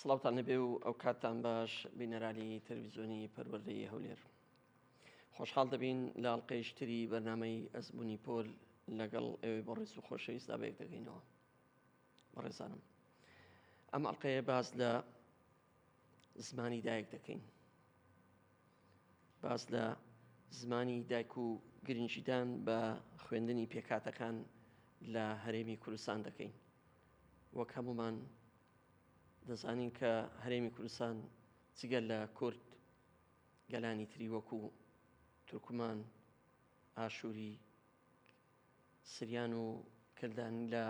سڵاوتان لەبێ و ئەو کاتتان باش بینەرانی تەلەڤیزیۆنی پەروەردەی هەولێر. خۆشحاڵ دەبین لە ئەڵقەیش تری بەرنامەی ئەزموونی پۆل لەگەڵ ئێوەی بەڕێز و خۆشەویستدا بەیەک دەگەینەوە. بەڕێزانم ئەم ئەڵقەیە باس لە زمانی دایک دەکەین. باس لە زمانی دایک و گرنگیدان بە خوێندنی پێکهاتەکان لە هەرێمی کوردستان دەکەین. وەک هەمومان دەزانین کە هەرێمی کوردستان جگە لە کورد گەلانی تری وەکو تورکمان، ئاشووری، سریان و کلدانی لە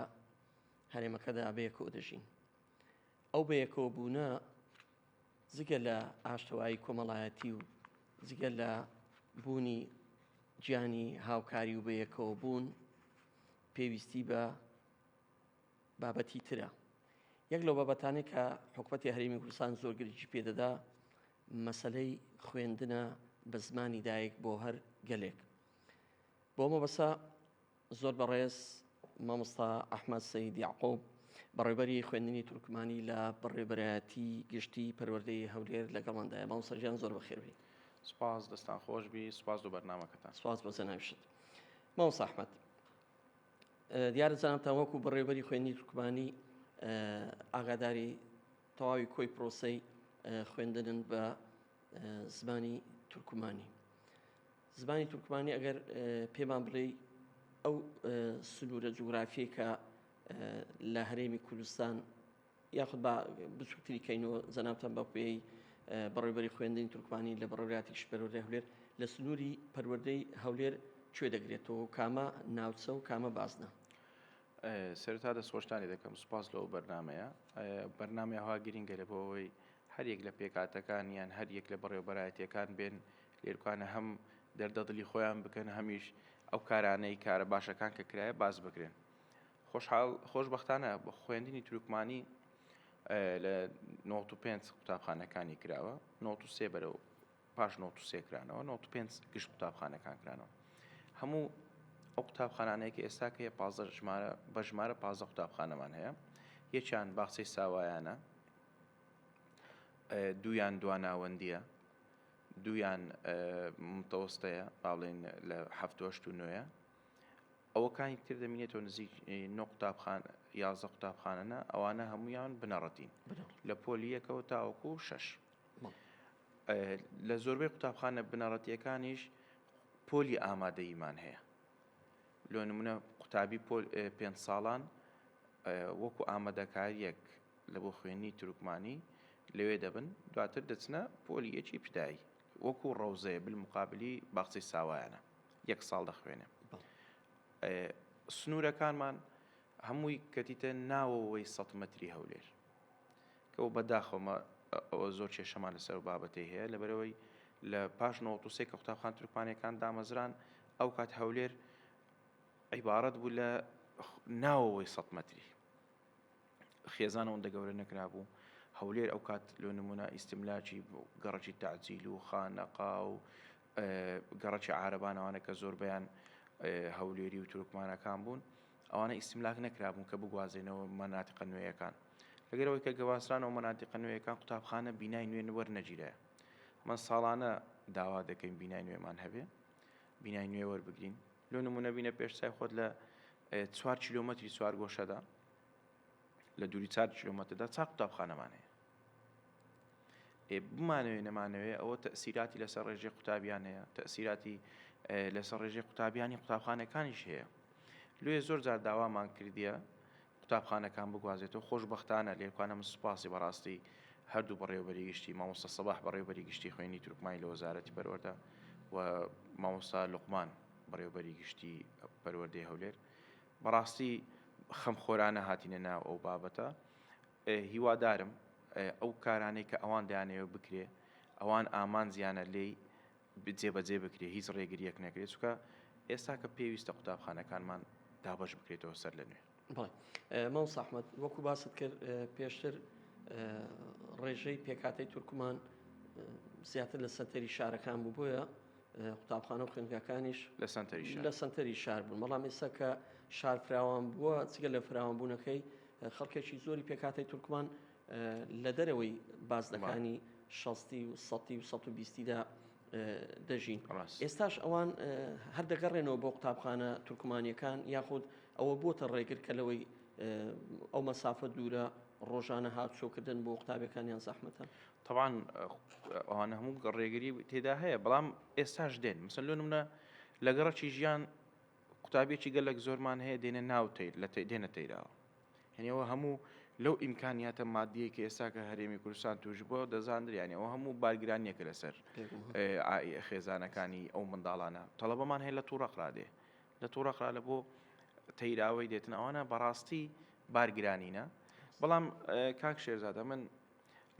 هەرێمەکەدا بەیەکەوە دەژین. ئەو بەیەکەوە بوونە جگە لە ئاشتەوایی کۆمەڵایەتی و جگە لە بوونی گیانی هاوکاری و بەیەکەوە بوون پێویستی بە بابەتی ترە. یەک لەو بابەتانەی کە حکومەتی هەرێمی کوردستان زۆر گرنگی پێدەدا مەسەلەی خوێندنە بە زمانی دایک بۆ هەر گەلێک. بۆ مەبەسە زۆر بەڕێز مامۆستا ئەحمەد سەید یعقوب بەڕێوبەری خوێندنی تورکمانی لە بەڕێوبەرایەتی گشتی پەروەردەی هەولێر لەگەڵماندایە. مامۆستا گیان زۆر بەخێربێی. سپاس، دەستان خۆش بی، سپاس بۆ بەرنامەکەتان. سپاس بۆ جەنابیشت. مامۆستا ئەحمەد، دیارە جەنابتان وەکو بەڕێوبەری خوێندنی تورکمانی ئاگاداری تەواوی کۆی پرۆسەی خوێندنن بە زمانی تورکمانی. زمانی تورکمانی ئەگەر پێمان بڵێی ئەو سنوورە جوگرافیەی کە لە هەرێمی کوردستان یاخود با بچووکتری کەینەوە جەنابتان بە پێی بەڕێوبەری خوێندنی تورکمانی لە بەڕێوەبەرایەتی گشتی پەروەردەی هەولێر لە سنووری پەروەردەی هەولێر کوێ دەگرێتەوە و کامە ناوچە و کامە بازنە؟ سەرەتا دەستخۆشتانی دەکەم سوپاس لەو بەرنامەیە بەرنامەی ئەوها گرینگە لە بۆ ئەوەی هەر یەک لە پێکهاتەکان یان هەر یەک لە بەڕێوەبەرایەتیەکان بێن لێرکانە هەم دەردە دڵی خۆیان بکەن هەمیش ئەو کارانەی کارە باشەکان کە کرایە باس بکرێن خۆشحاڵ خۆشبەختانە بە خوێندنی تورکمانی لە 95 قوتابخانەکانی کراوە 93 بەرەو پاش 93 کرانەوە 95 گشت قوتابخانەکان کرانەوە هەموو ئەو قوتابخانانەیە کە ئێستا کە 15 ژمارە بە ژمارە 15 قوتابخانەمان هەیە یەکیان باخچەی ساوایانە دوویان دواناوەندیە دوویان متەوەستەیە با بڵێین لە هەفت و هەشت و نۆیە ئەوەکانی تر دەمینێتەوە نزیک نۆ قوتابخانە یازدە قوتابخانەنە ئەوانە هەمویان بنەڕەتین لە پۆلی یەکەوە تاوەکو شەش لە زۆربەی قوتابخانە بنەڕەتیەکانیش پۆلی ئامادەییمان هەیە لۆ نمونە قوتابی پۆل پێ ساڵان وەکو ئامادەکاریەک لە بۆ خوێندنی تورکمانی لەوێ دەبن دواتر دەچنە پۆلی یەکی ابتدایی وەکو ڕەوزەیە بالمقابلی باخچەی ساوایانە یەک ساڵ دەخوێنێ سنوورەکانمان هەمووی کەتیتە ناوەوەی سە مەتری هەولێر کەەوە بەداخەوە ئەوە زۆر کێشەمان لەسەر بابەتی هەیە لەبەرەوەی لە پاش 93 کە قوتابخان تورکمانەکان دامەزران ئەو کات هەولێر عیبارەت بوو لە ناوەوەی سە مەتری خێزان ئەوەندە گەورە نەکرابوو، هەولێر ئەو کات لۆ نمونە ئیستملاکی گەڕەکی تەعجیل و خانەقا و گەڕەکی عارەبان ئەوانە کە زۆربەیان هەولێری و تورکمانەکان بوون ئەوانە ئیستملاک نەکرابوون کە بگوازێنەوە مەناتیقە نوێیەکان لەگەرەوەی کە گەواسرانەوە مەناتیقە نوێیەکان قوتابخانە بینای نوێ وەرنەگیرایە من ساڵانە داوا دەکەین بینای نوێمان هەبێ بینای نوێ وەربگرین لۆ نمونە بینە پێش چای خۆت لە چوار کیلۆمەتری چوارگۆشەدا لە دووری چار کیلۆمەتردا چار قوتابخانەمان هەیە ئێ بمانەوێ نەمانەوێ ئەوە تەسیراتی لەسەر ڕێژەی قوتابیان هەیە تەسیراتی لەسەر ڕێژەی قوتابیانی قوتابخانەکانیش هەیە لێ زۆر جار داوامان کردیە قوتابخانەکان بگوازێتەوە خۆشببختانە لێکوانە من سوپاسی بەڕاستی هەردوو بەڕێوبەری گشتی مامۆستا سەباح بەڕێوبەری گشتی خوێنی تورکمانی لە وەزارەتی پەروەردە و مامۆستا لوقمان بەڕێوبەری گشتی پەروەردەی هەولێر بەڕاستی خەمخۆرانە هاتینە ناو ئەو بابەتە هیوادارم ئەو کارانەی کە ئەوان دەیانەوێت بکرێ ئەوان ئامانجیانە لێی جێبەجێ بکرێ هیچ ڕێگریەک نەکرێت چونکە ئێستا کە پێویستە قوتابخانەکانمان دابەش بکرێتەوە سەر لە نوێ. بەڵێ مامۆستا ئەحمەد وەکو باست کرد پێشتر ڕێژەی پێکهاتەی تورکمان زیاتر لە سەنتەری شارەکان بوو بۆیە قوتابخانە و خوێندگاکانیش لە سەنتەری شار لە سەنتەری شار بوون بەڵام ئێستا کە شار فراوان بووە جگە لە فراوانبوونەکەی خەڵکێکی زۆری پێکهاتەی تورکمان. لە دەرەوەی بازنەکانی شەستی و سەتی و سەد و بیستیدا دەژین. ئێستاش ئەوان هەر دەگەڕێنەوە بۆ قوتابخانە تورکمانیەکان یاخود ئەوە بۆتە ڕێگر کە لەوەی ئەو مەسافە دوورە ڕۆژانە هاتوچۆکردن بۆ قوتابیەکانیان زەحمەتە؟ تەبعەن ئەوانە هەموو ڕێگری تێدا هەیە بەڵام ئێستاش دێن مەسەلەن لۆ نمونە لە گەڕەکی ژیان قوتابیەکی گەلەک زۆرمان هەیە دێنە ناو تەیر لە دێنە تەیراوە یعنی ئەوە هەموو لەو ئیمکانیاتە مادیەی کە ئێستا کە هەرێمی کوردستان توش بووە دەزاندرێ یعنی ئەوە هەموو بارگرانیەکە لەسەر خێزانەکانی ئەو منداڵانە تەڵەبەمان هەیە لە توڕەقرا دێ لە توڕەقرا لە بۆ تەیراوەی دێتن ئەوانە بەڕاستی بارگرانینە بەڵام کاک شێرزادە من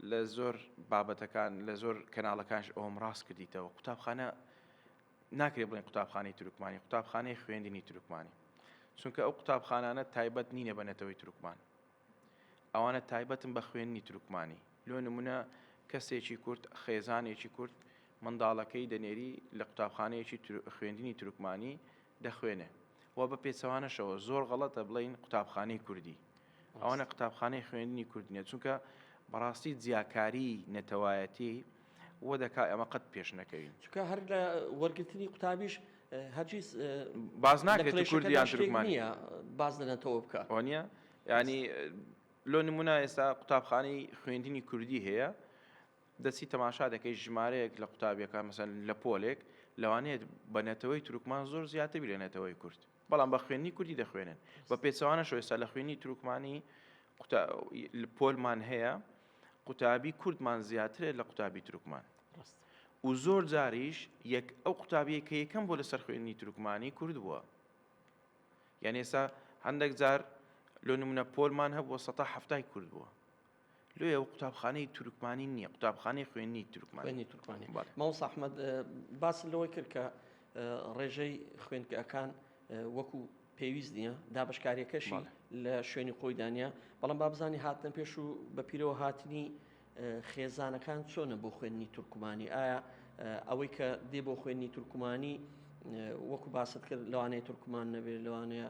لە زۆر بابەتەکان لە زۆر کەناڵەکانش ئەوم ڕاست کردیتەوە قوتابخانە ناکرێ بڵێن قوتابخانەی تورکمانی، قوتابخانەی خوێندنی تورکمانی. چونکە ئەو قوتابخانانە تایبەت نینە بە نەتەوەی تورکمان. ئەوانە تایبەتن بە خوێندنی تورکمانی. لۆ نمونە کەسێکی کورد، خێزانێکی کورد منداڵەکەی دەنێری لە قوتابخانەیەکی خوێندنی تورکمانی دەخوێنێ. و بە پێچەوانەشەوە زۆر غەڵەتە بڵێین قوتابخانەی کوردی. ئەوانە قوتابخانەی خوێندنی کورد نیە چونکە بەڕاستی جیاکاری نەتەوایەتی و دەکا ئەمە قەت پێش نەکەوین. چونکە هەر لە وەرگرتنی قوتابیش هەرگیز باز ناکرێت کوردی یان تورکمانی نییە باز لە نەتەوە بکە. ئەوە نییە یعنی لۆ نمونە ئێستا قوتابخانەی خوێندنی کوردی هەیە دەچی تەماشا دەکەی ژمارەیەک لە قوتابیەکان مەسەن لە پۆلێک لەوانەیە بە نەتەوەی تورکمان زۆر زیاتر بی لە نەتەوەی کورد بەڵام بە خوێندنی کوردی دەخوێنن بە پێچەوانەشەوە ئێستا لە خوێندنی تورکمانی پۆلمان هەیە قوتابی کوردمان زیاترە لە قوتابی تورکمان و زۆر جاریش یەک ئەو قوتابیە کە یەکەم بۆ لەسەر خوێندنی تورکمانی کورد بووە یعنی ئێستا هەندێک جار لۆ نمونە پۆلمان هەبووە سەتا هەفتای کورد بووە لۆیە ئەو قوتابخانەی تورکمانی نییە قوتابخانەی خوێندنی تورکمانی خوێندنی تورکمانی مامۆستا ئەحمەد باست لەوەی کرد کە ڕێژەی خوێندگاکان وەکو پێویست نییە دابشکاریەکەشی لە شوێنی خۆی دانە بەڵام با بزانانی هاتنە پێش و بە پیرەوە هاتنی خێزانەکان چۆنە بۆ خوێندنی تورکمانی ئایا ئەوەی کە دێ بۆ خوێندنی تورکمانی وەکو باست کرد لەوانەیە تورکمان نەبێت لەوانەیە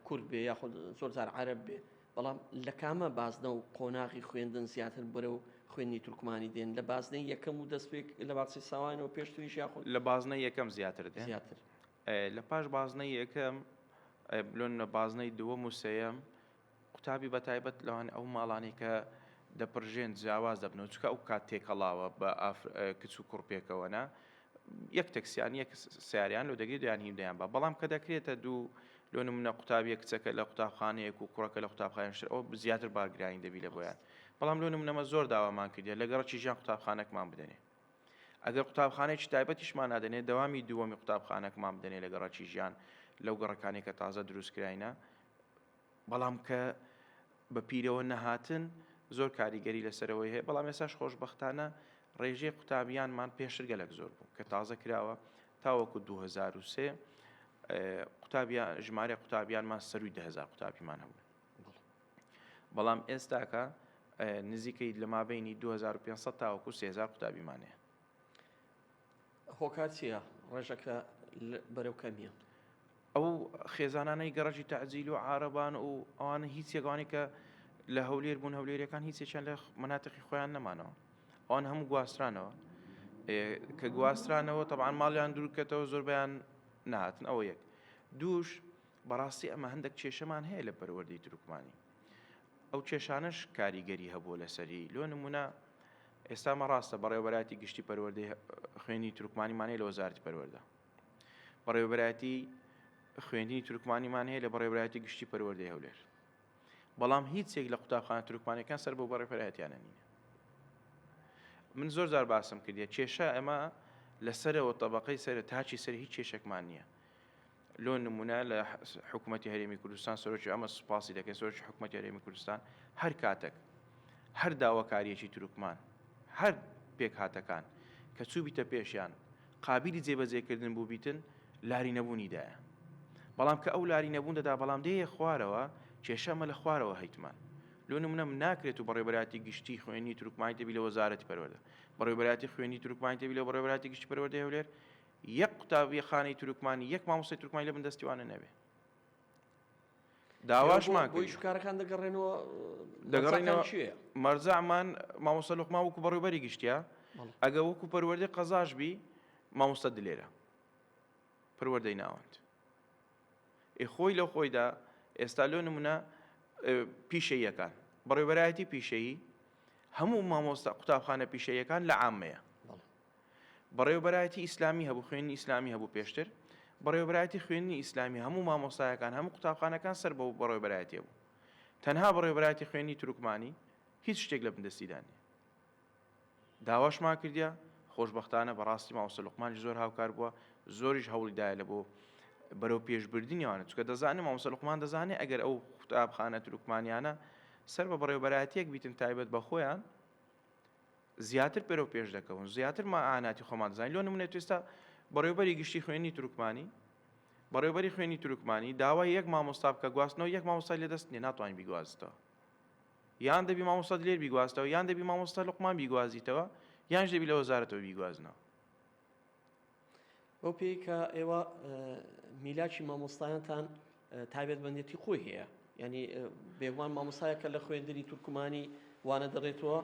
کورد بێ یاخود زۆر جار عەرب بێ بەڵام لە کامە بازنە و قۆناغی خوێندن زیاتر بەرەو خوێندنی تورکمانی دێن؟ لە بازنەی یەکەم و دەستپێک لە باخچەی ساوایانەوە پێشتریش یاخود؟ لە بازنەی یەکەم زیاتر دێن. زیاتر. لە پاش بازنەی یەکەم لۆن لە بازنەی دووەم و سێیەم قوتابی بە تایبەت لەوان ئەو ماڵانەی کە دەپرژێن جیاواز دەبنەوە چونکە ئەو کات تێکەڵاوە بە کچ و کوڕ پێکەوە نا یەک تەکسیان یەک سیاریان لۆ دەگری دویان هیم دەیان بە بەڵام کە دەکرێتە دوو لۆ نمونە قوتابیە کچەکە لە قوتابخانەیەک و کوڕەکە لە قوتابخانەیەکی تر ئەوە زیاتر بارگرانی دەبی لە بۆیان بەڵام لۆ نمونەمە زۆر داوامان کردیە لە گەڕەکی ژیان قوتابخانەکمان بدەنێ ئەگەر قوتابخانەیەکی تایبەتیشمان نادەنێ دەوامی دووەمی قوتابخانەکمان بدەنێ لە گەڕەکی ژیان لەو گەڕەکانی کە تازە دروست کراینە بەڵام کە بە پیرەوە نەهاتن زۆر کاریگەری لەسەرەوەی هەیە بەڵام ئێستاش خۆشبەختانە ڕێژەی قوتابیانمان پێشتر گەلەک زۆر بوو کە تازە کراوە تاوەکو 2003 قوتابیان ژمارە قوتابیانمان سەروی 10هزار قوتابیمان هەبوو بەڵام ئێستاکە نزیکەی لە مابینی 2500 تاوەکو 3000 قوتابیمان هەیە هۆکار چییە ڕێژەکە بەرەو کەمیە؟ ئەو خێزانانەی گەڕەکی تەعجیل و عارەبان و ئەوانە هیچ یەکوانی کە لە هەولێر بوون هەولێریەکان هیچێکیان لە مناتقی خۆیان نەمانەوە ئەوان هەموو گواسترانەوە کە گواسترانەوە تەبان ماڵیان دوورکەتەوە زۆربیان نهاتن ئەوە یەک دووش بەڕاستی ئەمە هەندێک کێشەمان هەیە لە پەروەردەی تورکمانی ئەو کێشانەش کاریگەری هەبووە لەسەری لۆ نمونە ئێستا مە ڕاستە بەڕێوەبەرایەتی گشتی پەروەردەی خوێندنی تورکمانیمان هەیە لە وەزارەتی پەروەردە بەڕێوەبەرایەتی خوێندنی تورکمانیمان هەیە لە بەڕێوەبەرایەتی گشتی پەروەردەی هەولێر بەڵام هیچ یەک لە قوتابخانە تورکمانەکان سەر بۆ بەڕێوەبەرایەتیانە نینە من زۆر جار باسم کردیە کێشە ئەمە لەسەرەوە تەبقەی سەر تاچی سەر هیچ کێشێکمان نییە لۆ نمونە لە حکوومەتی هەرێمی کوردستان سەرۆکی ئەمە سوپاسی دەکەین سەرۆکی حکوومەتی هەرێمی کوردستان هەر کاتێک هەر داواکاریەکی تورکمان هەر پێکهاتەکان کە چووبیتە پێشیان قابیلی جێبەجێکردن بووبیتن لاری نەبوونی دایە بەڵام کە ئەو لاری نەبوون دەدا بەڵام دێیە خوارەوە کێشە ئەمە لە خوارەوە هەیتمان لۆ نمونە ناکرێت و بەڕێوەبەرایەتی گشتی خوێنی تورکمانی تەبی لە وەزارەتی پەروەردە بەڕێوەبەرایەتی خوێنی تورکمانی تەبی لە بەڕێوەبەرایەتی گشتی پەروەردەی هەولێر یەک قوتابیخانەی تورکمانی یەک مامۆستای تورکمانی لە بن دەستی وانە نەبێ. داواشمان بۆ شکارەکان دەگەڕێنەوە دەگەڕێنەوە مەرجەعمان مامۆستا لوقمان وەکو بەڕێوبەری گشتیە ئەگە وەکو پەروەردەی قەزاش بی مامۆستا دلێرە پەروەردەی ناوەند ئێ خۆی لە خۆیدا ئێستا لۆ نمونە پیشەیەکان بەڕێوبەرایەتی پیشەیی هەموو مامۆستا قوتابخانە پیشەیەکان لە عامەیە بەڕێوەبەرایەتی ئیسلامی هەبوو خوێندنی ئیسلامی هەبوو پێشتر بەڕێوەبەرایەتی خوێندنی ئیسلامی هەموو مامۆستایەکان هەموو قوتابخانەکان سەر بەو بەڕێوەبەرایەتیە بوو تەنها بەڕێوەبەرایەتی خوێندنی تورکمانی هیچ شتێک لە بندەستیدا نییە داواشمان کردیا خۆشبەختانە بەڕاستی مامۆستا لوقمانیش زۆر هاوکار بووە زۆریش هەوڵی دایە لە بۆ بەرەو پێشبردنی ئەوانە چونکە دەزانێ مامۆستا لوقمان دەزانێ ئەگەر ئەو قوتابخانە تورکمانیانە سەر بە بەڕێوەبەرایەتیەک بیتن تایبەت بە خۆیان زیاتر بەرەو پێش دەکەون زیاتر مەعاناتی خۆمان دەزانین لۆ نمونە تو ئێستا بەڕێوبەری گشتی خوێنی تورکمانی بەڕێوبەری خوێنی تورکمانی داوای یەک مامۆستا بکە گواستنەوە یەک مامۆستای لەدەست نیە ناتوانین بیگوازتەوە یان دەبی مامۆستا دلێر بیگواستەوە یان دەبی مامۆستا لوقمان بیگوازیتەوە یانش دەبی لە وەزارەتەوە بیگوازنەوە. بەو پێی کە ئێوە میلاکی مامۆستایانتان تایبەتمەندێتی خۆی هەیە ینی بێگومان مامۆستایەکە لە خوێندنی تورکمانی وانە دەڕێتەوە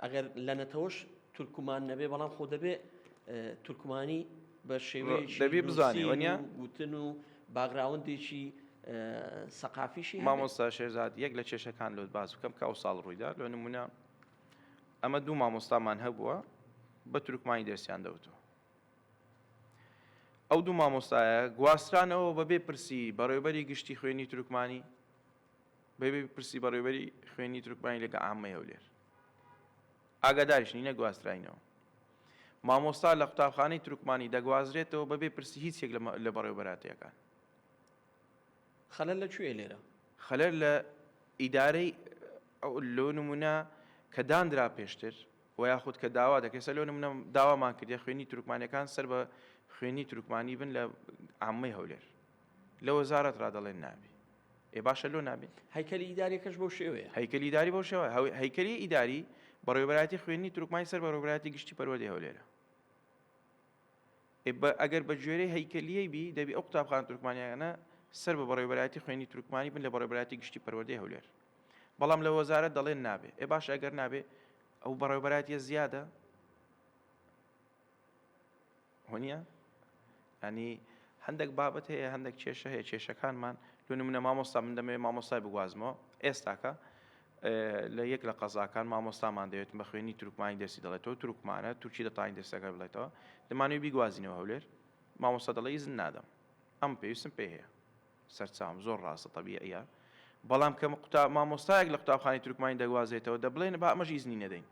ئەگەر لە نەتەوەش تورکمان نەبێ بەڵام خۆ دەبێ تورکمانی بە شێوەیەکی دەبێ بزانێ وەنیە؟ گوتن و باگراوندێکی سەقافیشی هەبێ. مامۆستا شێرزاد یەک لە کێشەکان لۆت باس بکەم کە ئەو ساڵ ڕوویدا لۆ نمونە ئەمە دوو مامۆستامان هەبووە بە تورکمانی دەرسیان دەوتەوە ئەو دوو مامۆستایە گواسترانەوە بەبێ پرسی بەڕێوبەری گشتی خوێنی تورکمانی بەبێ پرسی بەڕێوبەری خوێنی تورکمانی لەگە عامەی هەولێر ئاگاداریش نینە گواستراینەوە مامۆستا لە قوتابخانەی تورکمانی دەگوازرێتەوە بەبێ پرسی هیچ یەک لە بەڕێوبەراتیەکان. خەلەل لە کوێیە لێرە؟ خەلەل لە ئیدارەی لۆ نمونە کە دانرا پێشتر و یاخود کە داوا دەکرێت سەر لۆ نمونە داوامان کردە خوێنی تورکمانەکان سەر بە خوێنی تورکمانی بن لە عامەی هەولێر لە وەزارەت را دەڵێن نابی ئێ باشە لۆ نابێ؟ هەیکەلی ئیداریەکەش بەو شێوەیە. هەیکەلی ئیداری بەو شێوە هەیکەلی ئیداری بەڕێوەبەرایەتی خوێندنی تورکمانی سەر بەڕێوەبەرایەتی گشتی پەروەردەی هەولێرە. ئێ بە ئەگەر بە گوێرەی هەیکەلیەی بی دەبی ئەو قوتابخانە تورکمانیانە سەر بە بەڕێوەبەرایەتی خوێندنی تورکمانی بن لە بەڕێوەبەرایەتی گشتی پەروەردەی هەولێر. بەڵام لە وەزارەت دەڵێن نابێ. ئێ باشە ئەگەر نابێ ئەو بەڕێوەبەرایەتیە زیادە؟ وەنیە؟ ینی هەندێک بابەت هەیە هەندێک کێشە هەیە کێشەکانمان لۆ نمونە مامۆستا من دەمەوێت مامۆستای بگوازمەوە ئێستاکە لە یەک لە قەزاکان مامۆستامان دەوێت بە خوێنی تورکمانی دەرسی دەڵێتەوە تورکمانە تورکی دەتوانین دەرسەکە بڵێتەوە دەمانەوێت بیگوازینەوە هەولێر مامۆستا دەڵێ ئیزن نادەم ئەم پێویستم پێ هەیە سەرچاوم زۆر ڕاستە تەبیعیە بەڵام کە قوتا مامۆستایەک لە قوتابخانەی تورکمانی دەگوازێتەوە دەبڵێن با ئەمەش ئیزنی نەدەین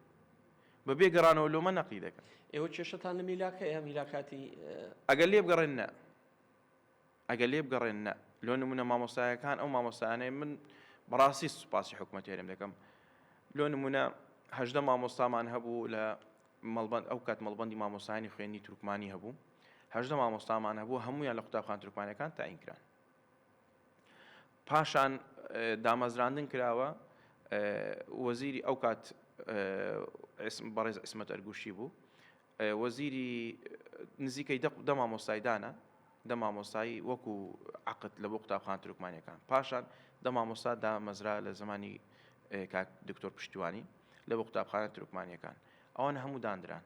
بە بێ گەڕانەوە لۆمە نەقلی دەکەن. ئێوە کێشەتان لە میلاک هەیە میلاکاتی. ئەگەر لێ بگەڕێن نا ئەگەر لێ بگەڕێن نا لۆ نمونە مامۆستایەکان ئەو مامۆستایانەی من بەڕاستی سوپاسی حکوومەت هەرێم دەکەم لۆ نمونە 18 مامۆستامان هەبوو لە مەڵبند ئەو کات مەڵبندی مامۆستایانی خوێنی تورکمانی هەبوو 18 مامۆستامان هەبوو هەمویان لە قوتابخان تورکمانەکان تاین کران پاشان دامەزراندن کراوە وەزیری ئەو کات بەڕێز عیسمەت ئەرگوشی بوو وەزیری نزیکەی دە مامۆستای دانا دە مامۆستایی وەکو عقد لە بۆ قوتابخان تورکمانەکان پاشان دە مامۆستا دامەزرا لە زمانی کاک دکتۆر پشتیوانی لە بۆ قوتابخانە تورکمانیەکان ئەوان هەموو دانران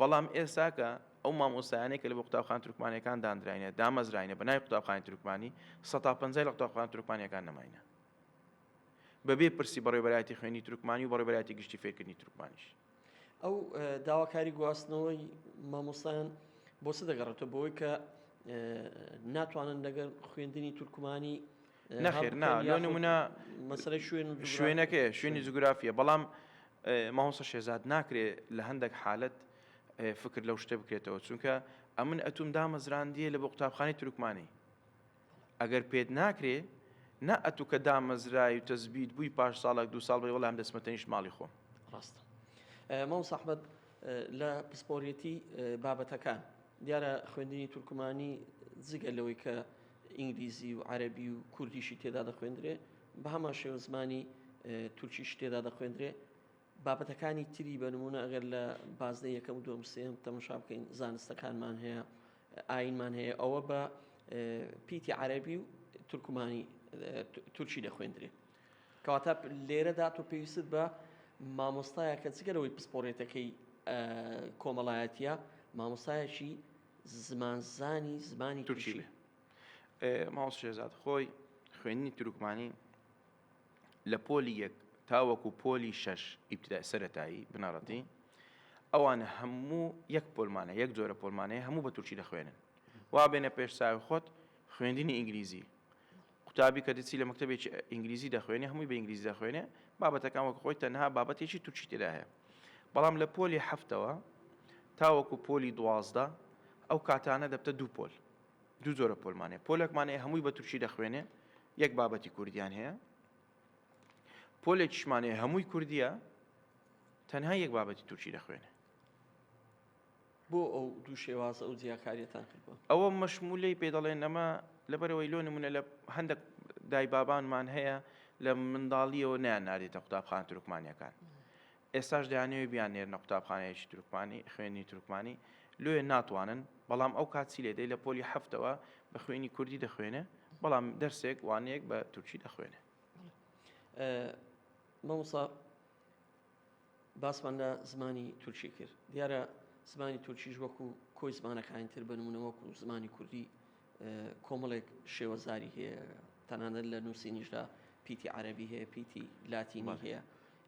بەڵام ئێستاکە ئەو مامۆستایانەی کە لە بۆ قوتابخانە تورکمانیەکان داندراینە دامەزراینە بە ناوی قوتابخانەی تورکمانی 150 لە قوتابخانە تورکمانیەکان نەماینە بەبێ پرسی بەڕێوەبەرایەتی خوێندنی تورکمانی و بەڕێوەبەرایەتی گشتی فێرکردنی تورکمانیش. ئەو داواکاری گواستنەوەی مامۆستایان بۆ چ دەگەڕێتەوە بۆی کە ناتوانن لەگەر خوێندنی تورکمانی نەخێر نا لۆ نمونە مەسەلەی شوێن و شوێنەکەیە شوێنی جوگرافیە بەڵام مامۆستا شێزاد ناکرێ لە هەندێک حالت فکر لەو شتە بکرێتەوە چونکە ئەمن ئەتوم دامەزراندیە لە بۆ قوتابخانەی تورکمانی ئەگەر پێت ناکرێ نا ئەتو کە دامەزرای و تەزبیت بووی پاش ساڵێک دو ساڵ بڵێ وەڵام دەچمە تەنیشت ماڵی خۆم. ڕاستە مامۆستا ئەحمەد لە پسپۆریەتی بابەتەکان دیارە خوێندنی تورکمانی جگە لەوەی کە ئینگلیزی و عەرەبی و کوردیشی تێدا دەخوێندرێ بە هەمان شێوە زمانی تورکیش تێدا دەخوێندرێ بابەتەکانی تری بە نمونە ئەگەر لە بازنەی یەکەم و دووەم سێم تەمەشا بکەین زانستەکانمان هەیە ئاینمان هەیە ئەوە بە پیتی عەربی و تورکمانی تورکی دەخوێندرێ. کەواتە لێرەدا تۆ پێویستت بە مامۆستایەکە جگە لەوەی پسپۆڕێتەکەی کۆمەڵایەتیە مامۆستایەکی زمانزانی زمانی تورکی بێ. مامۆستا شێرزاد خۆی خوێندنی تورکمانی لە پۆلی یەک تاوەکو پۆلی شەش ئیبتدای سەرەتایی بنەڕەتی ئەوانە هەموو یەک پۆلمانە یەک جۆرە پۆلمانەیە هەموو بە تورکی دەخوێنن وا بێنە پێش چاوی خۆت خوێندنی ئینگلیزی قوتابی کە دەچی لە مەکتەبێکی ئینگلیزی دەخوێنێ هەمووی بە ئینگلیزی دەخوێنێ بابەتەکان وەک خۆی تەنها بابەتێکی تورکی تێدا هەیە بەڵام لە پۆلی هەفتەوە تاوەکو پۆلی 12 ئەو کاتانە دەبتە دوو پۆل دوو جۆرە پۆلمان هەیە پۆلێکمان هەیە هەمووی بە تورکی دەخوێنێ یەک بابەتی کوردیان هەیە پۆلێکیشمان هەیە هەمووی کوردیە تەنها یەک بابەتی تورکی دەخوێنێ بۆ ئەو دوو شێوازە ئەو جیاکاریەتان کردووە؟ ئەوە مەشمولەی پێ دەڵێن ئەمە لەبەرەوەی لۆ نمونە لە هەندێک دایبابانمان هەیە لە منداڵیەوە نیان نارێتە قوتابخانە تورکمانیەکان ئێستاش دەیانەوێت بیاننێرنە قوتابخانەیەکی تورکمانی، خوێندنی تورکمانی، لۆیە ناتوانن، بەڵام ئەو کات چی لێدەی لە پۆلی حەفتەوە بە خوێنی کوردی دەخوێنێ، بەڵام دەرسێک وانەیەک بە تورکی دەخوێنێ. مامۆستا باسمان لە زمانی تورکی کرد، دیارە زمانی تورکیش وەکو کۆی زمانەکانی تر بە نمونە وەکو زمانی کوردی کۆمەڵێک شێوەزاری هەیە، تەنانەت لە نووسینیشدا پیتی عەرەبی هەیە، پیتی لاتینی هەیە.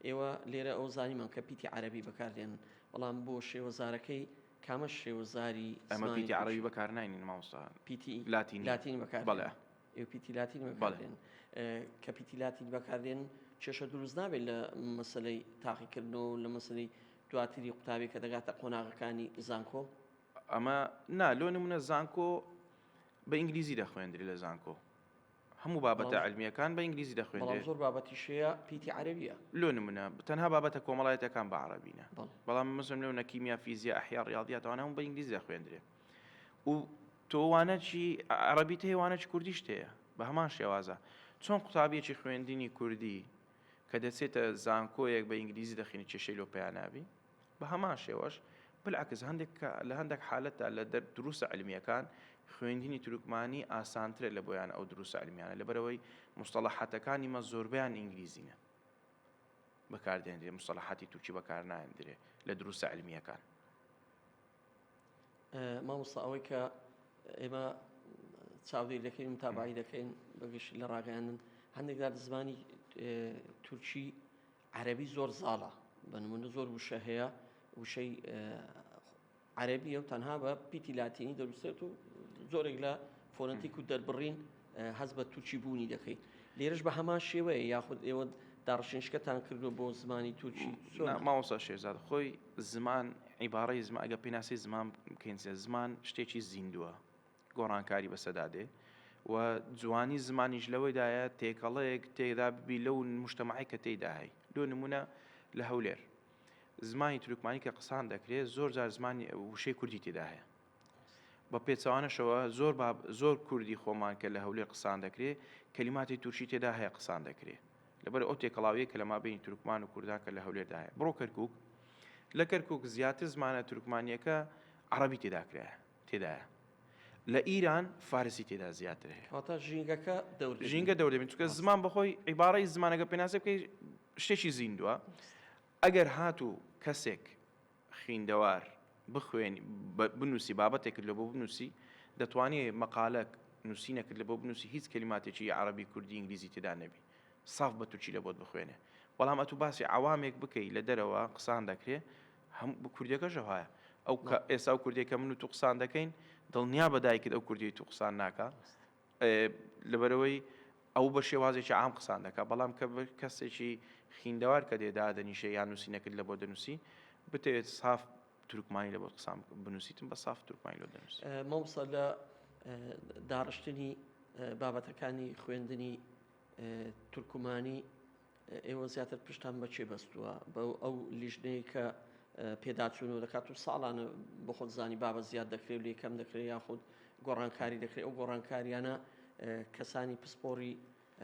ئێوە لێرە ئەو زانیمان کە پیتی عەرەبی بەکاردێنن، بەڵام بۆ شێوەزارەکەی کامە شێوەزاری ئەمە پیتی عەرەبی بەکارناینین مامۆستا، پیتی لاتینی لاتینی بەکار بەڵێ. ئێوە پیتی لاتینی بەکاردێن. کە پیتی لاتینی بەکاردێن کێشە دروست نابێت لە مەسەلەی تاقیکردنەوە و لە مەسەلەی دواتری قوتابی کە دەگاتە قۆناغەکانی زانکۆ؟ ئەمە نا لۆ نمونە زانکۆ بە ئینگلیزی دەخوێندرێ لە زانکۆ هەموو بابەتە علمیەکان بە ئینگلیزی دەخوێندرێ زۆر بابەتیش هەیە پیتی عەرەبیە لۆ نمونە تەنها بابەتە کۆمەڵایەتەکان بە عەرەبینە بەڵام مەسەلەن لەو نە کیمیا فیزیا ئەحیا ڕیاضیات ئەوانە هەموو بە ئینگلیزی دەخوێندرێ و تۆ وانەکی عەرەبیت هەیە وانەکی کوردیشت هەیە بە هەمان شێوازە چۆن قوتابیەکی خوێندنی کوردی کە دەچێتە زانکۆیەک بە ئینگلیزی دەخینی کێشەی لۆ پیا نابی بە هەمان شێوەش بالعکس هەندێک لە هەندێک حالەتدا لە دروسە علمیەکان خوێندنی تورکمانی ئاسانترە لە بۆیان ئەو دروسە علمیانە لەبەرەوەی مستەڵەحاتەکانی مە زۆربیان ئینگلیزینە بەکاردێنرێ مستەڵەحاتی تورکی بەکارناندرێ لە دروسە علمیەکان. مامۆستا ئەوەی کە ئێمە چاودێری دەکەین متابعی دەکەین بەگشت لە ڕاگەیاندن هەندێک جار زمانی تورکی عەرەبی زۆر زاڵە بە نمونە زۆر وشە هەیە وشەی عەرەبیە و تەنها بە پیتی لاتینی دەنووسێت و زۆرێک لە فۆنەتیک و دەربڕین هەست بە تورکی بوونی دەکەیت لێرەش بە هەمان شێوەیە یاخود ئێوە داڕشتنشکەتان کردو بۆ زمانی تورکی؟ مامۆستا شێرزاد خۆی زمان عیباڕەی زمان ئەگە پێناسەی زمان بکەین زمان شتێکی زیندووە گۆڕانکاری بەسەدا دێ و جوانی زمانیش لەوەیدایە تێکەڵەیەک تێدا ببی لەو مجتەمەعەی کە تێیدا هەی لۆ نمونە لە هەولێر زمانی تورکمانی کە قسان دەکرێت زۆر جار زمانی وشەی کوردی تێدا هەیە بە پێچەوانەشەوە زۆر باب زۆر کوردی خۆمان کە لە هەولێر قسان دەکرێت کەلیماتی تورکی تێدا هەیە قسان دەکرێت لەبەر ئەو تێکەڵاویە کە لە مابینی تورکمان و کوردان کە لە هەولێردا هەیە بڕۆ کەرکک لە کەرکک زیاتر زمانە تورکمانیەکە عەڕەبی تێدا کرایە تێدایە لە ئیران فارسی تێدا زیاتر هەیە. واتە ژینگەکە دەور دەبینێت. ژینگە دەور دەبینێت چونکە زمان بەخۆی عیبارەی زمانەکە پێناسە بکەی شتێکی زیندووە ئەگەر هاتوو کەسێک خیندەوار بخوێنی بنووسی بابەتێکت لە بۆ بنووسی دەتوانێت مەقالەک نووسینەکرد لە بۆ بنووسی هیچ کەلیماتێکی عەرەبی کوردی ئینگلیزی تێدا نەبی ساف بە تورکی لە بۆت بخوێنێ بەڵام ئەتوو باسی عەوامێک بکەی لە دەرەوە قسان دەکرێ هەم کوردیەکەش وایە ئەو ئێستا ئەو کوردیە کە من و تو قسان دەکەین دڵنیا بە دایکت ئەو کوردیەی تو قسان ناکا لەبەرەوەی ئەو بە شێوازێکی عام قسان دەکا بەڵام کە کەسێکی خیندەوار کە دێ دادەنیشێ یان نووسینەکرد لە بۆ دەنووسی بتەوێت ساف تورکمانی لە بۆ قسان بنووسیتم بە ساف تورکمانی لۆ دەنووسی. مامۆستا لە داڕشتنی بابەتەکانی خوێندنی تورکمانی ئێوە زیاتر پشتان بە کێ بەستووە؟ بە ئەو لیژنەیە کە پێداچوونەوە دەکات و ساڵانە بۆ خۆت زانی بابە زیاد دەکرێت و لێ کەم دەکرێت یاخود گۆڕانکاری دەکرێت ئەو گۆڕانکاریانە کەسانی پسپۆڕی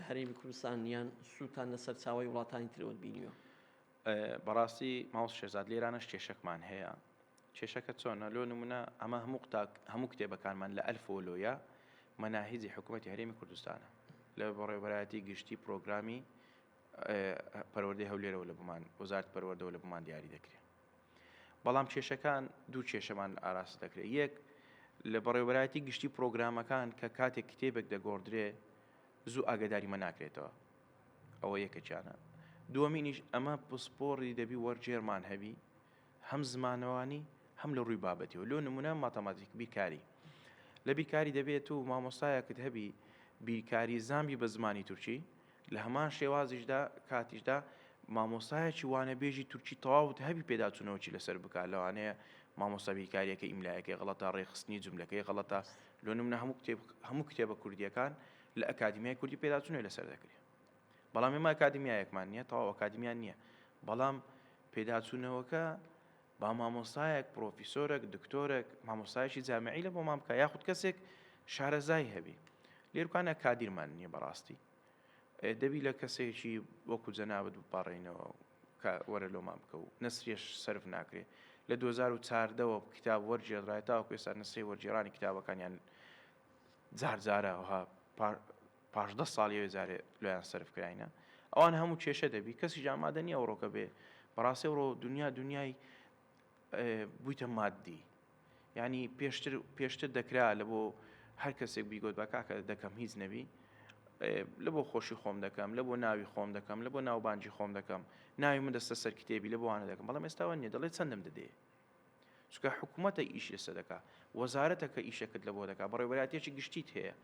هەرێمی کوردستان یان سووتان لە سەرچاوی وڵاتانی ترەوە بینیوە؟ بەڕاستی مامۆستا شێرزاد لێرانەش کێشەکمان هەیە کێشەکە چۆنە لۆ نمونە ئەمە هەموو قوتاک هەموو کتێبەکانمان لە ئەلفەوە لۆیە مەناهیجی حکوومەتی هەرێمی کوردستانە. لە بەڕێوەبەرایەتی گشتی پرۆگرامی پەروەردەی هەولێرەوە لە بۆمان وەزارەتی پەروەردەوە لە بۆمان دیاری دەکرێت. بەڵام کێشەکان دوو کێشەمان ئاراستە دەکرێت یەک لە بەڕێوەبەرایەتی گشتی پرۆگرامەکان کە کاتێک کتێبێک دەگۆڕدرێ زوو ئاگداریمە ناکرێتەوە ئەوە یەکەکیانە دووەمینیش ئەمە پسپۆڕی دەبی وەرگێرمان هەبی هەم زمانەوانی هەم لە ڕووی بابەتیەوە لۆ نمونە ماتەماتیک بیرکاری لە بیرکاری دەبێت و مامۆستایەکت هەبی بیرکاری زانبی بە زمانی تورکی لە هەمان شێوازیشدا کاتیشدا مامۆستایەکی وانەبێژی تورکی تەواوت هەبی پێداچوونەوەکی لەسەر بکا لەوانەیە مامۆستا بیرکاریەکە ئیملایەکەی غەڵەتە ڕێکخستنی جملەکەی غەڵەتە لۆ نمونە هەموو کتێب هەموو کتێبە کوردیەکان لە ئەکادیمیای کوردی پێداچوونەوەی لەسەر دەکرێت بەڵام ئێمە ئەکادیمیایەکمان نییە تەواو ئەکادیمیا نییە بەڵام پێداچوونەوەکە با مامۆستایەک، پرۆفیسۆرێک، دکتۆرێک، مامۆستایەکی جامیعی لە بۆمان بکا یاخود کەسێک شارەزای هەبی. لێرکانە کادیرمان نییە بەڕاستی. دەبی لە کەسێکی وەکو جەنابت بپاڕێینەوە کە وەرە لۆمان بکە و نەسریەش سەرف ناکرێ. لە 2014ەوە کتاب وەرگێڕدرایە تاوەکو ئێستا نەسری وەرگێڕانی کتابەکانیان جار جارە پاش دە ساڵ یەوێ جارێ لۆیان سەرف کراینە ئەوان هەموو کێشە دەبی کەسیش ئامادە نییە ئەوڕۆکە بێ بەڕاستی ئەوڕۆ دنیا دنیای بوویتە مادی یعنی پێشتر پێشتر دەکرا لە بۆ هەر کەسێک بیگوت بە کاکە دەکەم هیچ نەبی لە بۆ خۆشی خۆم دەکەم لە بۆ ناوی خۆم دەکەم لە بۆ ناوبانجی خۆم دەکەم ناوی من دەستە سەر کتێبی لە بۆوانە دەکەم بەڵام ئێستاوە نییە دەڵێ چەندم دەدێ چونکە حکومەتە ئیش لەسەر دەکا وەزارەتە کە ئیشەکەت لە بۆ دەکا بەڕێوەبەرایەتیەکی گشتیت هەیە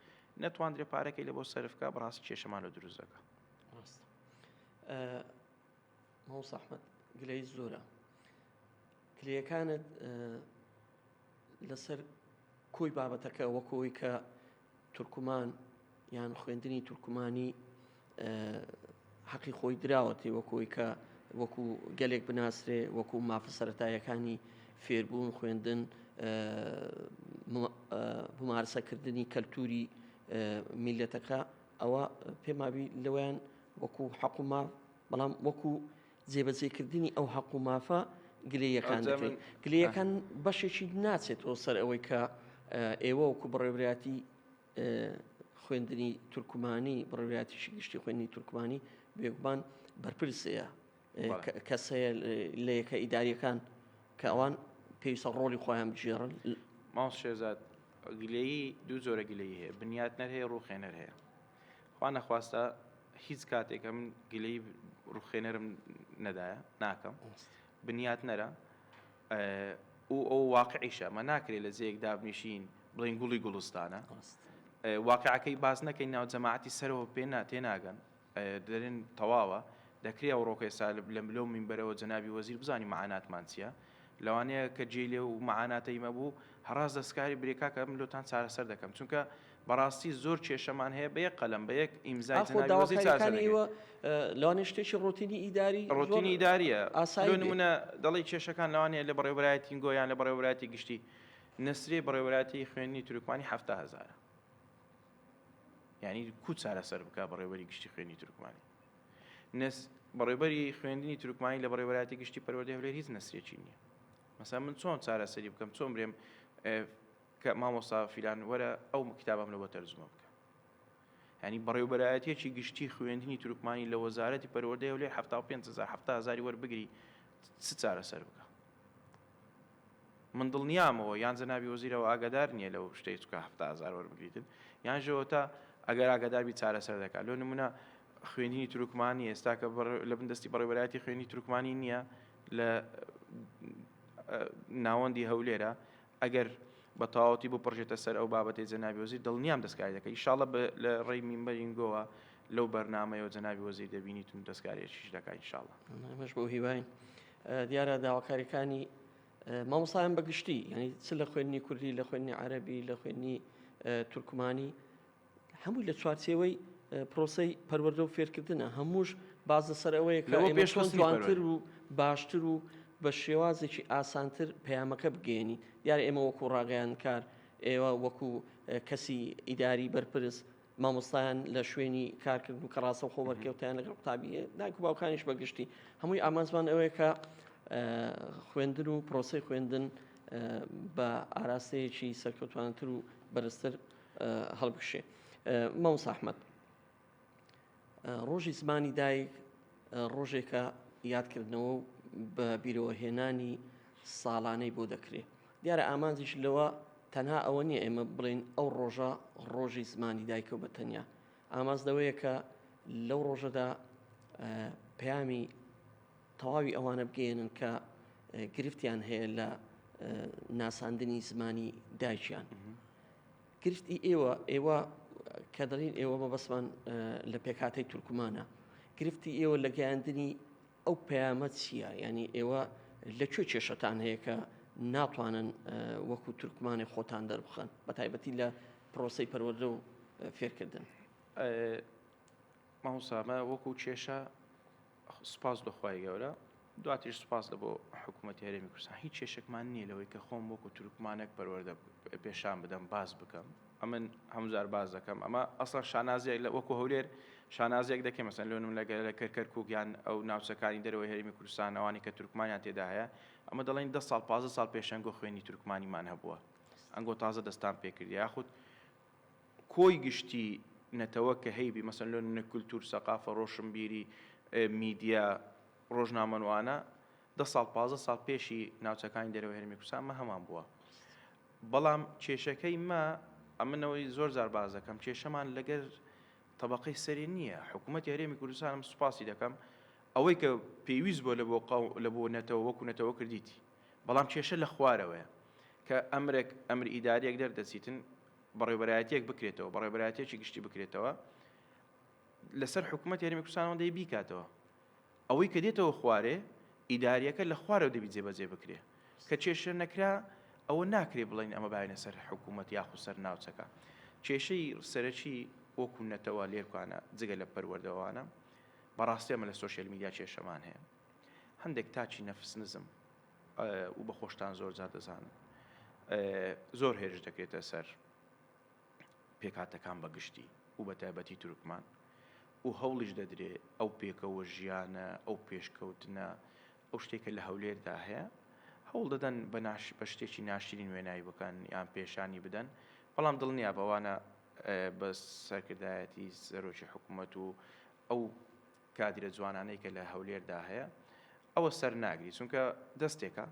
نەتواندرێ پارەکەی لە بۆ سەرف کا بەڕاستی کێشەمان لۆ دروست دەکا. ڕاستە مامۆستا ئەحمەد گلەیی زۆرە گلەیەکانت لەسەر کۆی بابەتەکە وەکو ئەوەی کە تورکمان یان خوێندنی تورکمانی حەقی خۆی دراوەتی وەکۆی کە وەکو گەلێک بناسرێ وەکو مافە سەتایەکانی فێربوون خوێندن بمارسەکردنی کەلتوری میلەتەکە ئەوە پێماوی لەوەیان وەکو حەق و ماف بەڵام وەکو جێبەجێکردنی ئەو حەق و مافە گلەیەکان دەکرێت گلەیەکان بەشێکی ناچێتەوە سەر ئەوەی کە ئێوە وەکو بەڕێوەبەرایەتی خوێندنی تورکمانی بەڕێوەبەرایەتیی گشتی خوێندنی تورکمانی بێگومان بەرپرسەیە کەس هەیە لە یەکە ئیداریەکان کە ئەوان پێویستە ڕۆڵی خۆیان بگێڕن. مامۆستا شێرزاد گلەیی دوو جۆرە گلەیی هەیە بنیاتنەر هەیە ڕووخێنەر هەیە. خوا نەخواستە هیچ کاتێک ئەمن گلەی ڕوخێنەرم نەدایە ناکەم بنیات نەرە و ئەو واقعیشە مە ناکرێت لە جەیەک دابنیشین بڵین گوڵی گوڵستانە واقعەکەی باز نەکەین ناو جەماعەتی سەرەوە پێ نا تێناگەن دەرێن تەواوە دەکرێ ئەوڕۆکە ئێستا لە لەو مینبەرەوە جەنابی وەزیر بزانی مەعاناتمان چییە لەوانەیە کە جێی لێ و مەعاناتەی مەبوو هەڕاست دەستکاری برێ کاکە من لۆتان چارەسەر دەکەم چونکە بەڕاستی زۆر کێشەمان هەیە بە یەک قەلەم بە یەک ئیمزای ئاخۆ جەنابی وەزیر چارەسەر داواکاریەکانی دەکرێت. ئێوە لەوانەیە شتێکی ڕۆتینی ئیداری زۆر ڕۆتینی ئیداریە لۆ ئاسایی بێ. نمونە دەڵێی کێشەکان لەوانەیە لە بەڕێوەبەرایەتی گۆ یان لە بەڕێوەبەرایەتی گشتی نەسرێ بەڕێوەبەرایەتی خوێندنی تورکمانی 70 هەزارە یعنی کو چارەسەر بکا بەڕێوەبەری گشتی خوێندنی تورکمانی نەس بەڕێوەبەری خوێندنی تورکمانی لە بەڕێوەبەرایەتی گشتی پەروەردەی هەولێر هیچ نەسرێکی نییە مەسەلەن من چۆن چارەسەری بکەم چۆن برێم کە مامۆستا فیلان وەرە ئەو کتابم لە بۆ تەرجمە بکە ینی بەڕێوبەرایەتیەکی گشتی خوێندنی تورکمانی لە وەزارەتی پەروەردەی هەولێر 75 هزار 70 هزاری وەربگری چ چارەسەر بکە من دڵنیامەوە یان جەنابی وەزیرەوە ئاگادار نییە لەو شتەی چکە 70 هزار وەربگریتن یان ژەوەتا ئەگەر ئاگادار بی چارەسەر دەکات لۆ نمونە خوێندنی تورکمانی ئێستا کە لە بن دەستی بەڕێوەبەرایەتی خوێندنی تورکمانی نییە لە ناوەندی هەولێرە ئەگەر بە تەواوەتی بپڕژێتە سەر ئەو بابەتەی جەنابی وەزیر دڵنیام دەستکاری دەکەی ئیشاڵە لە ڕێی مینبەرینگۆوە لەو بەرنمەیەوە جەنابی وەزیر دەبینیتون دەستکاریەکیش دەکا ئینشاڵە ئێمەش بەو هیواین دیارە داواکاریەکانی مامۆستایان بە گشتی یعنی چ لە خوێندنی کوردی لە خوێندنی عەرەبی لە خوێندنی تورکمانی هەمووی لە چوارچێوەی پرۆسەی پەروەردە و فێرکردنە هەمووش باز لەسەر ئەوەیە کە ئێمە چۆن جوانتر و باشتر و بە شێوازێکی ئاسانتر پەیامەکە بگەیەنین دیارە ئێمە وەکو ڕاگەیاندکار ئێوە وەکو کەسی ئیداری بەرپرس مامۆستایان لە شوێنی کارکردن و کە ڕاستەوخۆ بەرکەوتیان لەگەڵ قوتابی دایک و باوکانیش بە گشتی هەمووی ئامانجمان ئەوەیە کە خوێندن و پرۆسەی خوێندن بە ئاراستەیەکی سەرکەوتوانتر و بەرزتر هەڵبکشێ. مامۆستا ئەحمەد. ڕۆژی زمانی دایک ڕۆژێکە یادکردنەوە و بە بیرەوەهێنانی ساڵانەی بۆ دەکرێ. دیارە ئامانجیش لەوە تەنها ئەوە نییە ئێمە بڵێین ئەو ڕۆژە ڕۆژی زمانی دایکە و بە تەنیا. ئامانج لەوەیە کە لەو ڕۆژەدا پەیامی تەواوی ئەوانە بگەیەنن کە گرفتیان هەیە لە ناساندنی زمانی دایکیان. گرفتی ئێوە، ئێوە کە دەڵین ئێوە مەبەستمان لە پێکهاتەی تورکمانە، گرفتی ئێوە لە گەیاندنی ئەو پەیامە چییە؟ یعنی ئێوە لە کوێ کێشەتان هەیە کە ناتوانن وەکو تورکمانێک خۆتان دەربخەن بە تایبەتی لە پرۆسەی پەروەردە و فێرکردن؟ مامۆستا مە وەکو کێشە سوپاس لە خوای گەورە دواتریش سوپاس لە بۆ حکوومەتی هەرێمی کوردستان هیچ کێشێکمان نییە لەوەی کە خۆم وەکو تورکمانێک پەروەردە پێشان بدەم باس بکەم ئەمن هەموو جار باس دەکەم ئەمە ئەسڵەن شانازیەک لە وەکو هەولێر شانازیەک دەکەین مەسەن لۆ نمونە لەگەر لە کەرکوک یان ئەو ناوچەکانی دەرەوەی هەرێمی کوردستان ئەوانی کە تورکمانیان تێدا هەیە ئەمە دەڵێن 10 ساڵ 15 ساڵ پێشەنگۆ خوێنی تورکمانیمان هەبووە ئەنگۆ تازە دەستان پێکرد یاخود کۆی گشتی نەتەوە کە هەیبی مەسەن لۆ نمونە کولتور سەقافە ڕۆشنبیری میدیا ڕۆژنامەنوانە دە ساڵ 15 ساڵ پێشی ناوچەکانی دەرەوەی هەرێمی کوردستان مە هەمان بووە بەڵام کێشەکەی مە ئەمنەوەی زۆر جار باس دەکەم کێشەمان لەگەر تەبقەی سەری نییە حکوومەتی هەرێمی کوردستانم سوپاسی دەکەم ئەوەی کە پێویست بۆ لە بۆ لە بۆ نەتەوە وەکو نەتەوە کردیتی بەڵام کێشە لە خوارەوەیە کە ئەمرێک ئەمر ئیداریەک دەردەچیتن بەڕێوبەرایەتیەک بکرێتەوە بەڕێوبەرایەتیەکی گشتی بکرێتەوە لەسەر حکوومەت هەرێمی کوردستانەوە دەی بیکاتەوە ئەوەی کە دێتەوە خوارێ ئیداریەکە لە خوارەوە دەبی جێبەجێ بکرێ کە کێشە نەکرا ئەوە ناکرێ بڵین ئەمە باینە سەر حکوومەت یاخود سەر ناوچەکە کێشەی سەرەکی وەکو نەتەوە لێرکانە جگە لە پەروەردەوانە بەڕاستی ئەمە لە سۆشیال میدیا کێشەمان هەیە هەندێک تاکی نەفس نزم و بە خۆشتان زۆر جار دەزانن زۆر هێرش دەکرێتە سەر پێکهاتەکان بە گشتی و بە تایبەتی تورکمان و هەوڵیش دەدرێ ئەو پێکەوە ژیانە ئەو پێشکەوتنە ئەو شتێکە لە هەولێردا هەیە هەوڵ دەدەن بە ناش بە شتێکی ناشرین وێنای بکەن یان پێشانی بدەن بەڵام دڵنیا بەوانە بە سەرکردایەتی سەرۆکی حکوومەت و ئەو کادیرە جوانانەی کە لە هەولێردا هەیە ئەوە سەر ناگری چونکە دەستێکە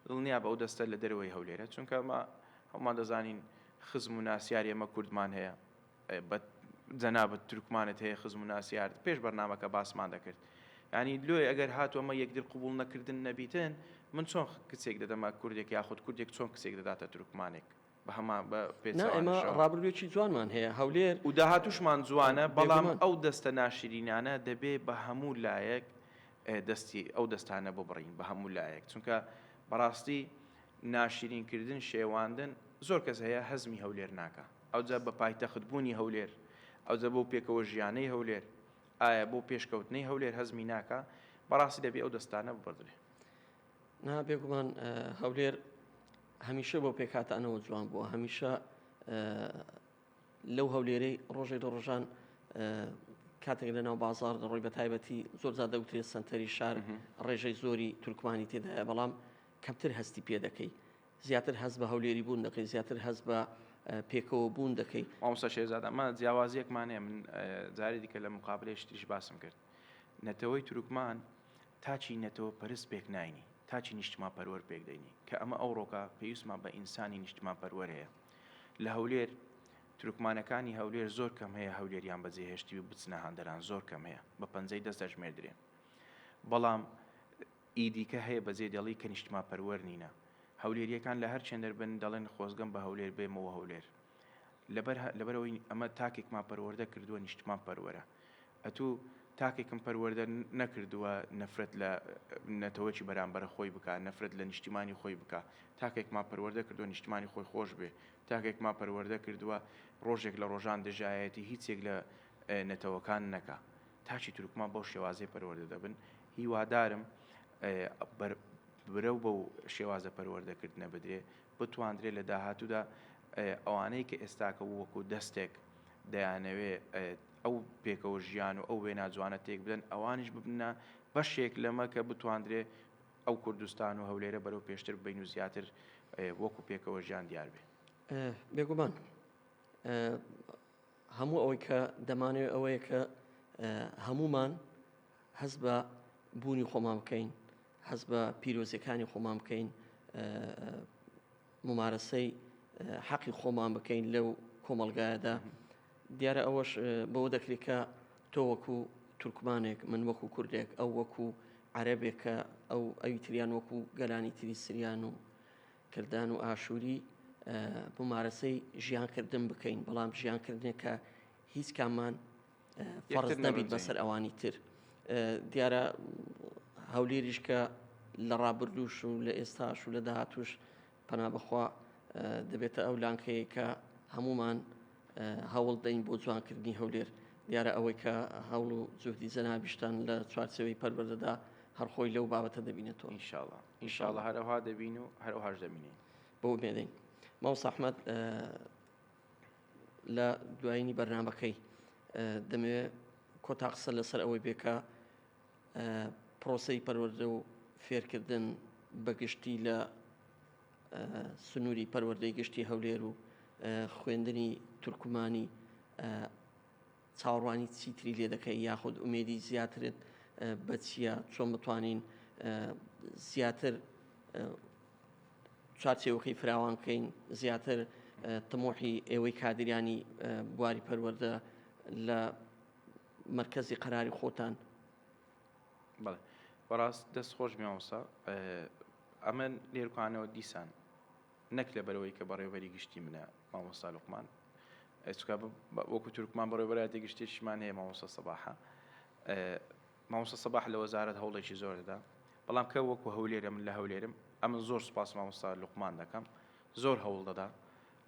دڵنیا بە ئەو دەستە لە دەرەوەی هەولێرە چونکە ئەمە هەمومان دەزانین خزم و ناسیاری ئەمە کوردمان هەیە بە جەنابەت تورکمانت هەیە خزم و ناسیارت پێش بەرنمەکە باسمان دەکرد ینی لۆی ئەگەر هاتو ئەمە یەکتر قوبول نەکردن نەبیتن من چۆن کچێک دەدەمە کوردێک یاخود کوردێک چۆن کچێک دەداتە تورکمانێک بە هەمان بە نا ئێمە پێچەوانەشەوە. ڕابردوویەکی جوانمان هەیە هەولێر و داهاتووشمان جوانە بەڵام بێگومان. ئەو دەستە ناشرینانە دەبێ بە هەموو لایەک دەستی ئەو دەستانە ببڕین بە هەموو لایەک چونکە بەڕاستی ناشرین کردن شێواندن زۆر کەس هەیە هەزمی هەولێر ناکا ئەوجا بە پایتەخت بوونی هەولێر ئەوجا بەو پێکەوە ژیانەی هەولێر ئایا بۆ پێشکەوتنەی هەولێر هەزمی ناکا بەڕاستی دەبێ ئەو دەستانە ببڕدرێ. نا بێگومان هەولێر هەمیشە بۆ پێکهاتانەوە جوان بووە هەمیشە لەو هەولێرەی ڕۆژێک لە ڕۆژان کاتێک لە ناو بازار دەڕۆی بە تایبەتی زۆر زیاد دەوترێت سنتەری شار ڕێژەی زۆری تورکمانی تێدایە بەڵام کەمتر هەستی پێ دەکەی زیاتر هەست بە هەولێری بوون دەکەی زیاتر هەست بە پێکەوە بوون دەکەی. مامۆستا شێرزاد ئەمە جیاوازیەکمان هەیە من جاری دیکە لە مقابلەی شتیش باسم کرد نەتەوەی تورکمان تاکی نەتەوە پەرست پێک ناینی، تاکی نیشتمان پەروەر پێک دەینی، کە ئەمە ئەوڕۆکە پێویستمان بە ئینسانی نیشتمان پەروەر هەیە. لە هەولێر تورکمانەکانی هەولێر زۆر کەم هەیە هەولێریان بەجێ هێشتبی و بچنە هەندەران زۆر کەم هەیە بە پەنجەی دەست دەژمێردرێن. بەڵام ئی دیکە هەیە بەجێ دێڵی کە نیشتمان پەروەر نینە. هەولێریەکان لە هەر چێندەر بن دەڵێن خۆزگەم بە هەولێر بێمەوە هەولێر. لەبەر لەبەرئەوەی ئەمە تاکێکمان پەروەردە کردووە نیشتمان پەروەرە. ئەتوو تاکێکم پەروەردە نەکردووە نەفرەت لە نەتەوەکی بەرامبەرە خۆی بکا، نەفرەت لە نیشتیمانی خۆی بکا. تاکێکمان پەروەردە کردووە نیشتمانی خۆی خۆش بوێ. تاکێکمان پەروەردە کردووە ڕۆژێک لە ڕۆژان دژایەتی هیچێک لە نەتەوەکان نەکا. تاکی تورکمان بەو شێوازەی پەروەردە دەبن. هیوادارم برەو بەو شێوازە پەروەردەکردنە بدرێ، بتواندرێ لە داهاتوودا ئەوانەی کە ئێستاکە وەکو دەستێک دەیانەوێ ئەو پێکەوە ژیان و ئەو وێنا جوانە تێک بدەن ئەوانیش ببنە بەشێک لەمە کە بتواندرێ ئەو کوردستان و هەولێرە بەرەو پێشتر ببەین و زیاتر وەکو پێکەوە ژیان دیار بێ. بێگومان هەموو ئەوەی کە دەمانەوێت ئەوەیە کە. هەمومان هەست بە بوونی خۆمان بکەین، هەست بە پیرۆزیەکانی خۆمان بکەین، ممارەسەی حەقی خۆمان بکەین لەو کۆمەڵگایەدا. دیارە ئەوەش بەوە دەکرێت کە تۆ وەکو تورکمانێک، من وەکو کوردێک، ئەو وەکو عەرەبێک کە ئەو ئەوی تریان وەکو گەلانی تری سریان و کلدان و ئاشووری ممارەسەی ژیانکردن بکەین، بەڵام ژیانکردنێک کە هیچ کاممان فەرز نەبیت بەسەر ئەوانی تر. دیارە هەولێریش کە لە ڕابردووش و لە ئێستاش و لە داهاتوش پەنا بەخوا دەبێتە ئەو لانکەیە کە هەمومان هەوڵ دەین بۆ جوانکردنی هەولێر. دیارە ئەوەی کە هەوڵ و جوهدی جەنابیشتان لە چوارچێوەی پەروەردەدا هەر خۆی لەو بابەتە دەبینێتەوە. ئینشاڵا ئینشاڵا هەرەوها دەبین و هەرەوهاش دەبینین. بەو ئومێدەین. مامۆستا ئەحمەد لە دوایینی بەرنامەکەی دەمەوێت کۆتا قسە لەسەر ئەوەی بێ کە پرۆسەی پەروەردە و فێرکردن بەگشتی لە سنووری پەروەردەی گشتی هەولێر و خوێندنی تورکمانی چاوەڕوانی چیتری لێ دەکەی یاخود ئومێدی زیاترت بە چییە چۆن بتوانین زیاتر چوارچێوەکەی فراوان بکەین زیاتر تموحی ئێوەی کادریانی بواری پەروەردە لە مەرکەزی قەراری خۆتان. بەڵێ بەڕاست دەست خۆش مامۆستا ئەمە لێرکانەوە دیسان نەک لەبەرەوەی کە بەڕێوەبەری گشتی منە مامۆستا لوقمان چکا وەکو تورکمان بەڕێوەبەرایەتی گشتیشمان هەیە مامۆستا سەباحە مامۆستا سەباح لە وەزارەت هەوڵێکی زۆر دەدا بەڵام کە وەکو هەولێرە من لە هەولێرم ئەمن زۆر سوپاس مامۆستا لوقمان دەکەم زۆر هەوڵ دەدا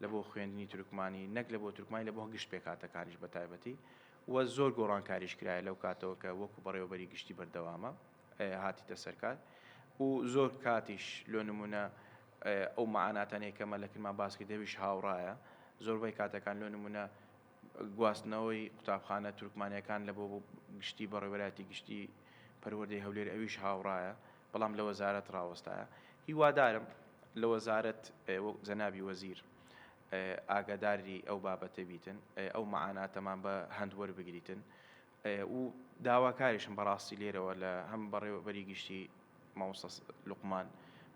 لە بۆ خوێندنی تورکمانی نەک لە بۆ تورکمانی لە بۆ گشت پێکهاتەکانیش بە تایبەتی و زۆر گۆڕانکاریش کرایە لەو کاتەوە کە وەکو بەڕێوەبەری گشتی بەردەوامە هاتیتە سەرکار و زۆر کاتیش لۆ نمونە ئەو مەعاناتانەی کە مەلەکرمان باس کرد ئەویش هاوڕایە زۆربەی کاتەکان لۆ نمونە گواستنەوەی قوتابخانە تورکمانیەکان لە بۆ گشتی بەڕێوەبەرایەتی گشتی پەروەردەی هەولێر ئەویش هاوڕایە بەڵام لە وەزارەت ڕاوەستایە هیوادارم لە وەزارەت وەک جەنابی وەزیر ئاگاداری ئەو بابەتە بیتن ئەو مەعاناتەمان بە هەند وەربگریتن و داواکاریشم بەڕاستی لێرەوە لە هەم بەڕێوەبەری گشتی مامۆستا لوقمان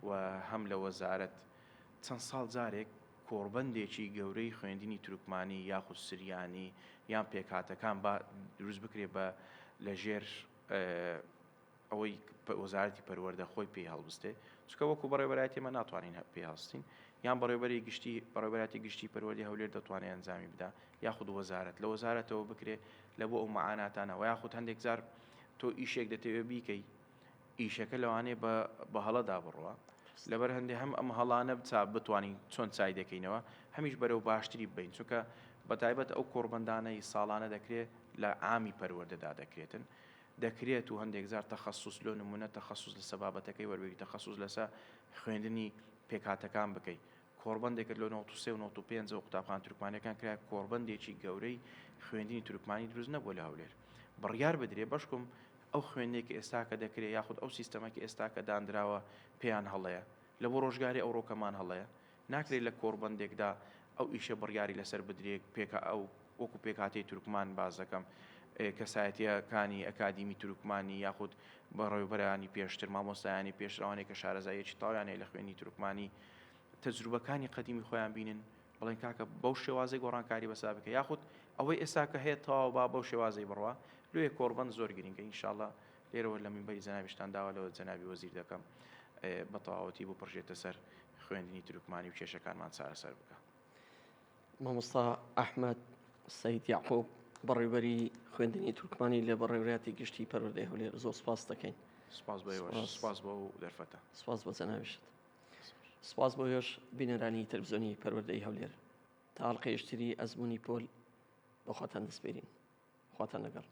و هەم لە وەزارەت چەند ساڵ جارێک کۆڕبەندێکی گەورەی خوێندنی تورکمانی یاخود سریانی یان پێکهاتەکان با دروست بکرێ بە لە ژێر ئەوەی وەزارەتی پەروەردە خۆی پێی هەڵبستێ چونکە وەکو بەڕێوەبەرایەتی ئێمە ناتوانین پێی هەڵستین یان بەڕێوەبەری گشتی بەڕێوەبەرایەتی گشتی پەروەردەی هەولێر دەتوانێت ئەنجامی بدا یاخود وەزارەت لە وەزارەتەوە بکرێ لە بۆ ئەو مەعاناتانە و یاخود هەندێک جار تۆ ئیشێک دەتەوێ بیکەی ئیشەکە لەوانەیە بە بە هەڵەدا بڕوا لەبەر هەندێ هەم ئەم هەڵانە بچا بتوانین چۆن چای دەکەینەوە هەمیش بەرەو باشتری ببەین چونکە بەتایبەت ئەو کۆڕبەندانەی ساڵانە دەکرێت لە عامی پەروەردەدا دەکرێتن دەکرێت و هەندێک جار تەخەسوس لۆ نمونە تەخەسوس لەسە بابەتەکەی وەربگری تەخەسوس لەسە خوێندنی پێکهاتەکان بکەی کۆڕبەندێکت لۆ 93 و 95 و قوتابخانە تورکمانیەکان کرا کۆڕبەندێکی گەورەی خوێندنی تورکمانی دروست نەبووە لە هەولێر بڕیار بدرێ بەشکم ئەو خوێندنەی کە ئێستاکە دەکرێ یاخود ئەو سیستەمە کە ئێستاکە دانراوە پێیان هەڵەیە لە بۆ ڕۆژگاری ئەوڕۆکەمان هەڵەیە ناکرێت لە کۆڕبەندێکدا ئەو ئیشە بڕیاری لەسەر بدرێت پێکا ئەو وەکو پێکهاتەی تورکمان باس دەکەم کەسایەتییەکانی ئەکادیمی تورکمانی یاخود بەڕێوەبەرانی پێشتر مامۆستایانی پێشتر ئەوانەی کە شارەزاییەکی تەواویان هەیە لە خوێندنی تورکمانی تەجروبەکانی قەدیمی خۆیان بینن بڵێن کاکە بەو شێوازەی گۆڕانکاری بەسا بکە یاخود ئەوەی ئێستا کە هەیە تەواو با بەو شێوازەی بڕوا لۆیە کۆڕبەند زۆر گرنگە ئینشاءاللە لێرەوە لە مینبەری جەنابیشتان داوا لە جەنابی وەزیر دەکەم بە تەواوەتی بپڕژێتە سەر خوێندنی تورکمانی و کێشەکانمان چارەسەر بکە. مامۆستا ئەحمەد سەید یەعقوب بەڕێوبەری خوێندنی تورکمانی لە بەڕێوەبەرایەتی گشتی پەروەردەی هەولێر زۆر سپاس دەکەین. سپاس بۆ ئێوەش، سپاس بۆ ئەو دەرفەتە. سپاس بۆ جەنابیشت. سپاس بۆ ئێوەش بینەرانی تەلەفزیۆنی پەروەردەی هەولێر. تا ئەڵقەیەکی تری ئەزموونی پۆل بە خۆتان دەسپێرین. خواتان لەگەڵ.